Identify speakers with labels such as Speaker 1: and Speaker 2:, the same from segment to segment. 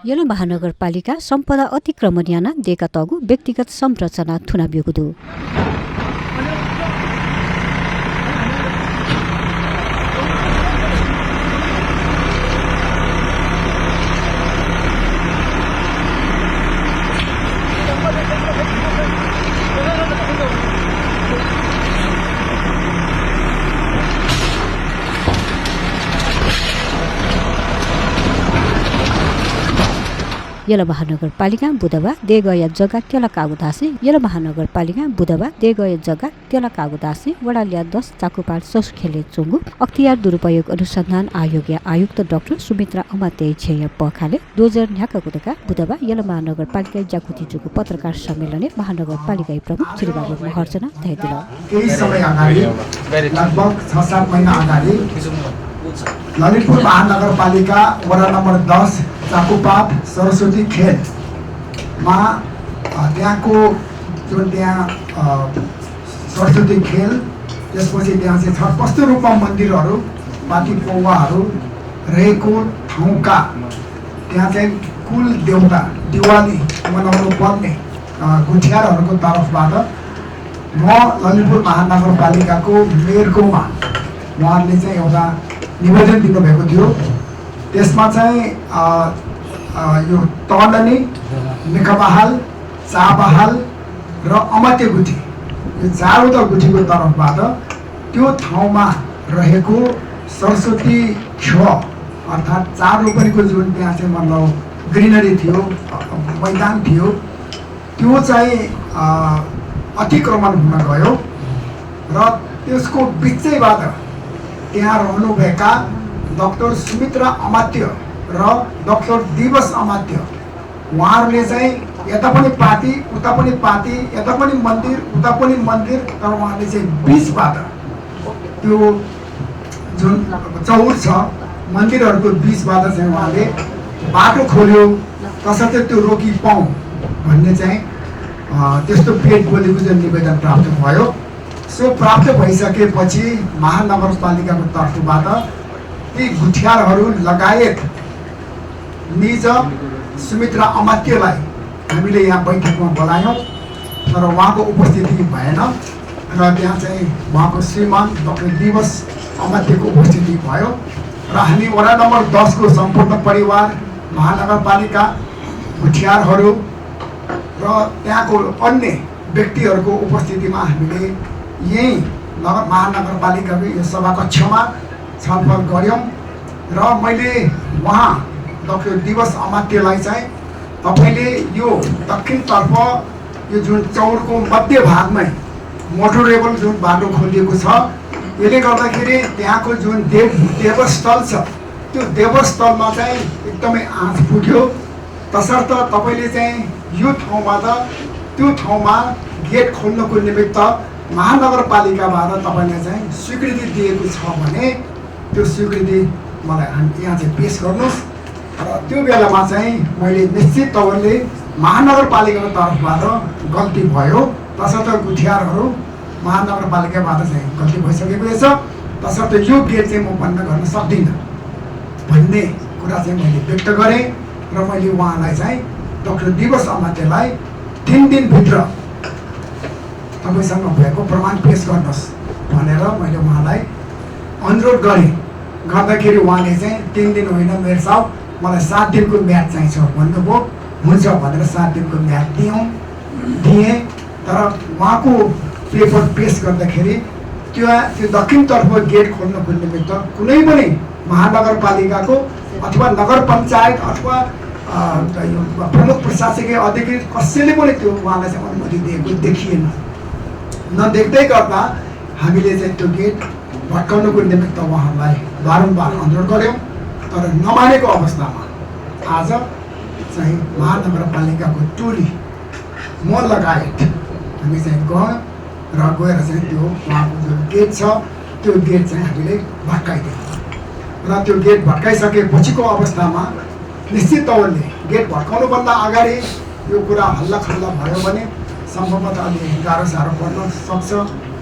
Speaker 1: Yellow महानगरपालिका सम्पदा अतिक्रमण याना देका तगु व्यक्तिगत संरचना थुना बिगुदु यलो महानगरपालिका बुधबार देगया जग्गा तेला कागुदासे यलो महानगरपालिका बुधबार देगया जग्गा तेला कागुदासे वडालिया 10 चाकुपाल ससखेले चुंगु अख्तियार दुरुपयोग अनुसन्धान आयोगया आयुक्त डाक्टर सुमित्रा अमात्य छेय पखाले 2000 न्याकाकुदका बुधबार यलो महानगरपालिका जाकुति जुगु पत्रकार सम्मेलनले महानगरपालिका प्रमुख श्री बाबु महर्जना धैदिल
Speaker 2: केही समय अगाडि लगभग 6-7 महिना अगाडि ललितपुर महानगरपालिका वडा नम्बर 10 चाकुपात सरस्वती खेलमा त्यहाँको जुन त्यहाँ सरस्वती खेल त्यसपछि त्यहाँ चाहिँ छटपष्ट रूपमा मन्दिरहरू पाटी पौवाहरू रहेको ठाउँका त्यहाँ चाहिँ कुल देउता दिवाली मनाउनु पर्ने गुठियारहरूको तर्फबाट म ललितपुर महानगरपालिकाको मेयरकोमा उहाँले चाहिँ एउटा निवेदन दिनुभएको थियो। त्यसमा चाहिँ यो तलनी निकबहाल चाबहाल र अमत्य गुठी यो चारवटा गुठीको तर्फबाट त्यो ठाउँमा रहेको सरस्वती क्ष अर्थात् 4 रोपनीको जुन त्यहाँ चाहिँ मतलब ग्रिनरी थियो मैदान थियो त्यो चाहिँ अतिक्रमण हुन गयो र त्यसको बिचैबाट त्यहाँ रहनुभएका डाक्टर सुमित्रा अमात्य र डाक्टर दिवस अमात्य उहाँहरूले चाहिँ यता पनि पार्टी उता पनि पार्टी यता पनि मन्दिर उता पनि मन्दिर तर उहाँले चाहिँ बीचबाट त्यो जुन चौर छ मन्दिरहरूको बीचबाट चाहिँ उहाँले बाटो खोल्यो कसरी त्यो रोकी पाऊँ भन्ने चाहिँ त्यस्तो पेट बोलेको चाहिँ निवेदन प्राप्त भयो। सो प्राप्त भइसकेपछि महानगरपालिकाको तर्फबाट ती गुठियारहरू लगायत निज सुमित्रा अमात्यलाई हामीले यहाँ बैठकमा बोलायौँ तर उहाँको उपस्थिति भएन र त्यहाँ चाहिँ उहाँको श्रीमान डाक्टर दिवस अमात्यको उपस्थिति भयो र हामी वडा नम्बर 10 को सम्पूर्ण परिवार महानगरपालिका गुठियारहरू र त्यहाँको अन्य व्यक्तिहरूको उपस्थितिमा हामीले यही महानगरपालिकाको यो सभाकक्षमा छलफल गऱ्यौँ र मैले उहाँ डाक्टर दिवस अमात्यलाई चाहिँ तपाईँले यो दक्षिणतर्फ यो जुन चौरको मध्य भागमै मोटरेबल जुन बाटो खोलिएको छ यसले गर्दाखेरि त्यहाँको जुन देवस्थल छ त्यो देवस्थलमा चाहिँ एकदमै आँच पुग्यो तसर्थ तपाईँले चाहिँ यो ठाउँबाट त्यो ठाउँमा गेट खोल्नको निमित्त महानगरपालिकाबाट तपाईँले चाहिँ स्वीकृति दिएको छ भने त्यो स्वीकृति मलाई यहाँ चाहिँ पेश गर्नुहोस् र त्यो बेलामा चाहिँ मैले निश्चित तवरले महानगरपालिकाको तर्फबाट गल्ती भयो तसर्थ गुठियारहरू महानगरपालिकाबाट चाहिँ गल्ती भइसकेको रहेछ तसर्थ यो गेट चाहिँ म बन्द गर्न सक्दिनँ भन्ने कुरा चाहिँ मैले व्यक्त गरेँ र मैले उहाँलाई चाहिँ डाक्टर दिवस अमात्यलाई 3 दिनभित्र तपाईँसँग भएको प्रमाण पेश गर्नुहोस् भनेर मैले उहाँलाई अनुरोध गरेँ गर्दाखेरि उहाँले चाहिँ 3 दिन होइन मेरो साहब मलाई 7 दिनको म्याद चाहिन्छ भन्नुभयो। हुन्छ भनेर 7 दिनको म्याद दिएँ तर उहाँको पेपर पेश गर्दाखेरि त्यो दक्षिणतर्फ गेट खोल्नको निमित्त कुनै पनि महानगरपालिकाको अथवा नगर पञ्चायत अथवा प्रमुख प्रशासकीय अधिकृत कसैले पनि त्यो उहाँलाई चाहिँ अनुमति दिएको देखिएन। नदेख्दै गर्दा हामीले चाहिँ त्यो गेट भत्काउनुको निमित्त उहाँलाई बारम्बार अनुरोध गऱ्यौँ तर नमानेको अवस्थामा आज चाहिँ महानगरपालिकाको टोली म लगायत हामी चाहिँ गयौँ र गएर चाहिँ त्यो उहाँको जुन गेट छ त्यो गेट चाहिँ हामीले भत्काइदियौँ र त्यो गेट भत्काइसकेपछिको अवस्थामा निश्चित तवरले गेट भत्काउनुभन्दा अगाडि यो कुरा हल्लाखल्ला भयो भने सम्भवतः अलि गाह्रो साह्रो पर्न सक्छ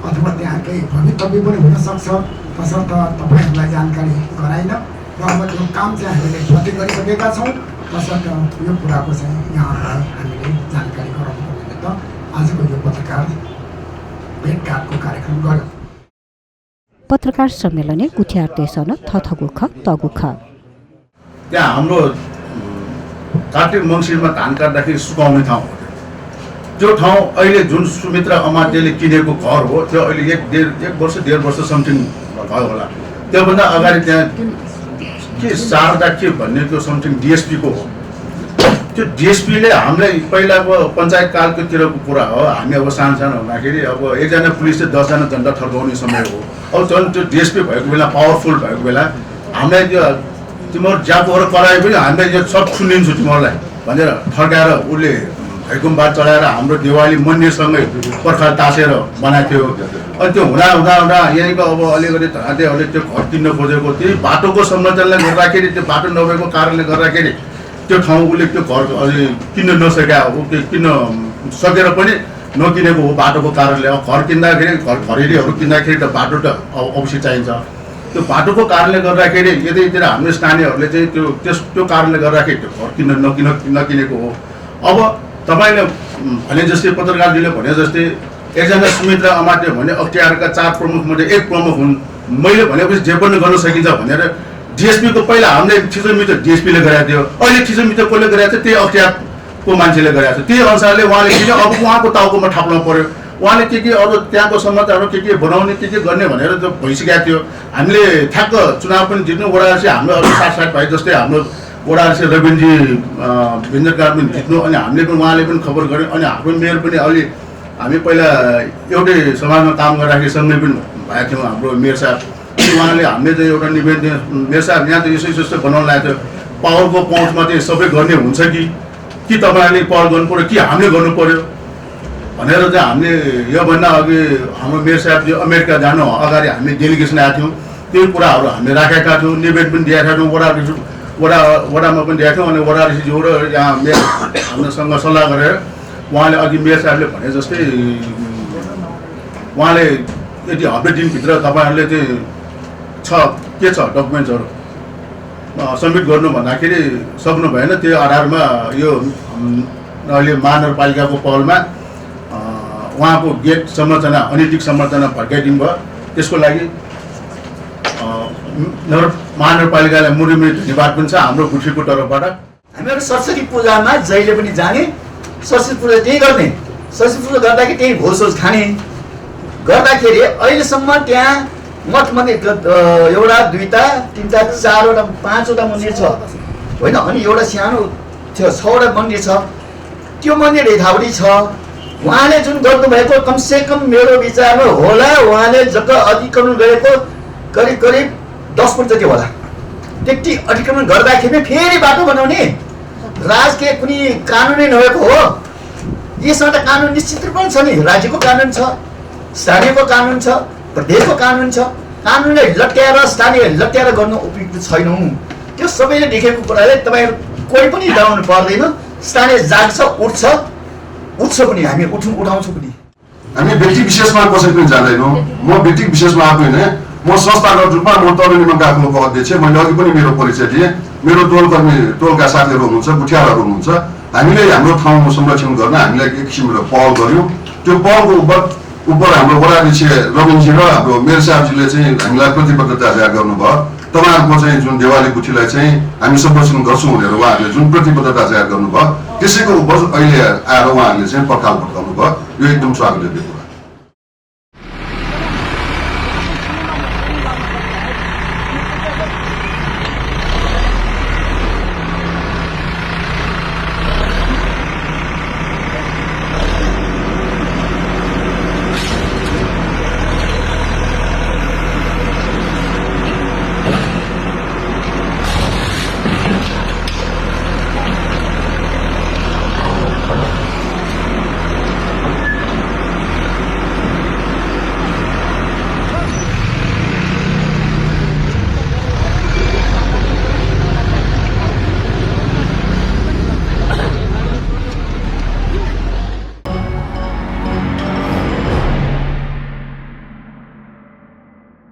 Speaker 2: अथवा त्यहाँ केही भवितव्य पनि हुनसक्छ तसर्थ तपाईँहरूलाई जानकारी गराइन र अब त्यो काम चाहिँ हामीले क्षति गरिसकेका छौँ तसर्थ यो कुराको चाहिँ यहाँहरूलाई हामीले जानकारी गराउनुको निमित्त आजको यो पत्रकार भेटघाटको कार्यक्रम गर्यौँ।
Speaker 1: पत्रकार सम्मेलन गुठियार देशन थथगुख तगुख
Speaker 3: त्यहाँ हाम्रो कार्तिक मङ्सिरमा धान काट्दाखेरि सुकाउने ठाउँ हो त्यो ठाउँ अहिले जुन सुमित्रा अमात्यले किनेको घर हो त्यो अहिले एक वर्ष 1.5 वर्ष समथिङ भयो होला। त्योभन्दा अगाडि त्यहाँ के शारदा के भन्ने त्यो समथिङ डिएसपीको हो। त्यो डिएसपीले हामीलाई पहिलाको पञ्चायत कालकोतिरको कुरा हो। हामी अब सानो हुँदाखेरि अब एकजना पुलिसले 10 जना जनता थर्काउने समय हो। अब झन् त्यो डिएसपी भएको बेला पावरफुल भएको बेला हामीलाई त्यो तिमीहरू जापोहरू कराए पनि हामीले यो सब सुनिन्छु तिमीहरूलाई भनेर थर्काएर उसले भैकुमबाद चढाएर हाम्रो देवाली मन्दिरसँगै पर्खाल तासेर बनाएको थियो। अनि त्यो हुँदा यहीँको अब अलिकति धनादेहरूले त्यो घर किन्न खोजेको त्यही बाटोको संरचनाले गर्दाखेरि त्यो बाटो नभएको कारणले गर्दाखेरि त्यो ठाउँ उसले त्यो घर अलि किन्न नसकेका हो। त्यो किन्न सकेर पनि नकिनेको हो बाटोको कारणले। अब घर किन्दाखेरि खरेडीहरू किन्दाखेरि त बाटो त अवश्य चाहिन्छ। त्यो बाटोको कारणले गर्दाखेरि यतैतिर हाम्रो स्थानीयहरूले चाहिँ त्यो कारणले गर्दाखेरि त्यो घर नकिनेको हो। अब तपाईँले भने जस्तै पत्रकारजीले भने जस्तै एकजना सुमित्रा अमात्य भने अख्तियारका 4 प्रमुख मध्ये 1 प्रमुख हुन्। मैले भनेपछि जे पनि गर्न सकिन्छ भनेर डिएसपीको पहिला हामीले थिचोमिचो डिएसपीले गरेको थियो। अहिले थिचोमिचो कसले गरेको थियो त्यही अख्तियारको मान्छेले गरेको थियो। त्यही अनुसारले उहाँले किन अब उहाँको टाउकोमा थाप्नु पर्यो। उहाँले के अरू त्यहाँको समाचारहरू के बनाउने के गर्ने भनेर त्यो भइसकेको थियो। हामीले ठ्याक्क चुनाव पनि जित्नु वडासी हाम्रो अरू 60 भाइ जस्तै हाम्रो वडासी रविनजी भिन्जरकार पनि जित्नु अनि हामीले पनि उहाँले पनि खबर गर्यो। अनि हाम्रो मेयर पनि अलि हामी पहिला एउटै समाजमा काम गर्दाखेरि सँगै पनि भएको थियौँ हाम्रो मेयर साहब। उहाँले हामीले चाहिँ एउटा निवेदन मेयर साहब यहाँ त यसो बनाउनु लागेको थियो पावरको पहुँचमा चाहिँ सबै गर्ने हुन्छ कि तपाईँहरूले पहल गर्नु पऱ्यो कि हामीले गर्नु पऱ्यो भनेर चाहिँ हामीले योभन्दा अघि हाम्रो मेयर साहब जो अमेरिका जानु अगाडि हामी डेलिगेसन आएको थियौँ। त्यो कुराहरू हामीले राखेका थियौँ। निवेदन पनि दिएका थियौँ वडामा पनि दिएका थियौँ। अनि वडाधीशज्यू र यहाँ मेयर हामीसँग सल्लाह गरेर उहाँले अघि मेयर साहबले भने जस्तै उहाँले यदि 90 दिनभित्र तपाईँहरूले चाहिँ के छ डकुमेन्ट्सहरू सब्मिट गर्नु भन्दाखेरि सक्नु भएन। त्यो आधारमा यो अहिले महानगरपालिकाको पहलमा उहाँको गेट संरचना अनैतिक संरचना फर्काइदिनु भयो। त्यसको लागि महानगरपालिकालाई मुरीमुरी धन्यवाद पनि छ हाम्रो गुठीको तर्फबाट।
Speaker 4: हामीहरू सरस्वती पूजामा जहिले पनि जाने सरस्वती पूजा त्यही गर्ने सरस्वती पूजा गर्दाखेरि त्यही भोजसोज खाने गर्दाखेरि अहिलेसम्म त्यहाँ मठ मन्दिर एउटा 2टा 3टा 4वटा 5वटा मन्दिर छ होइन। अनि एउटा सानो थियो 6वटा मन्दिर छ। त्यो मन्दिर यथावधि छ। उहाँले जुन गर्नुभएको कमसेकम मेरो विचारमा होला उहाँले जग्गा अतिक्रमण गरेको करिब 10 फुट जति होला। त्यति अतिक्रमण गर्दाखेरि फेरि बाटो बनाउने राजके कुनै कानुनै नभएको हो। यसमा त कानुन निश्चित रूपमा छ नि। राज्यको कानुन छ, स्थानीयको कानुन छ, प्रदेशको कानुन छ। कानुनलाई लट्याएर स्थानीय लट्याएर गर्न उपयुक्त छैनौँ। त्यो सबैले देखेको कुराले तपाईँहरू कोही पनि डराउनु पर्दैन। स्थानीय जाग्छ उठ्छ पनि हामी उठाउँछौँ पनि।
Speaker 5: हामी व्यक्ति विशेषमा कसै पनि जाँदैनौँ। म व्यक्ति विशेषमा आफै नै म संस्थागत रूपमा म तरुणी काखुलोको अध्यक्ष। मैले अघि पनि मेरो परिचय दिएँ। मेरो टोलका साथीहरू हुनुहुन्छ, गुठियारहरू हुनुहुन्छ। हामीले हाम्रो ठाउँ संरक्षण गर्न हामीलाई एक किसिमको पहल गर्यौँ। त्यो पहलको उपर हाम्रो वडाधीश रविनजी र हाम्रो मेयर साहबजीले चाहिँ हामीलाई प्रतिबद्धता जाहेर गर्नुभयो। तपाईँहरूको चाहिँ जुन देवाली गुठीलाई चाहिँ हामी संरक्षण गर्छौँ भनेर उहाँहरूले जुन प्रतिबद्धता जाहेर गर्नुभयो त्यसैको उपर अहिले आएर उहाँहरूले चाहिँ पर्खाल भड्काउनु भयो। यो एकदम स्वागत योग्य।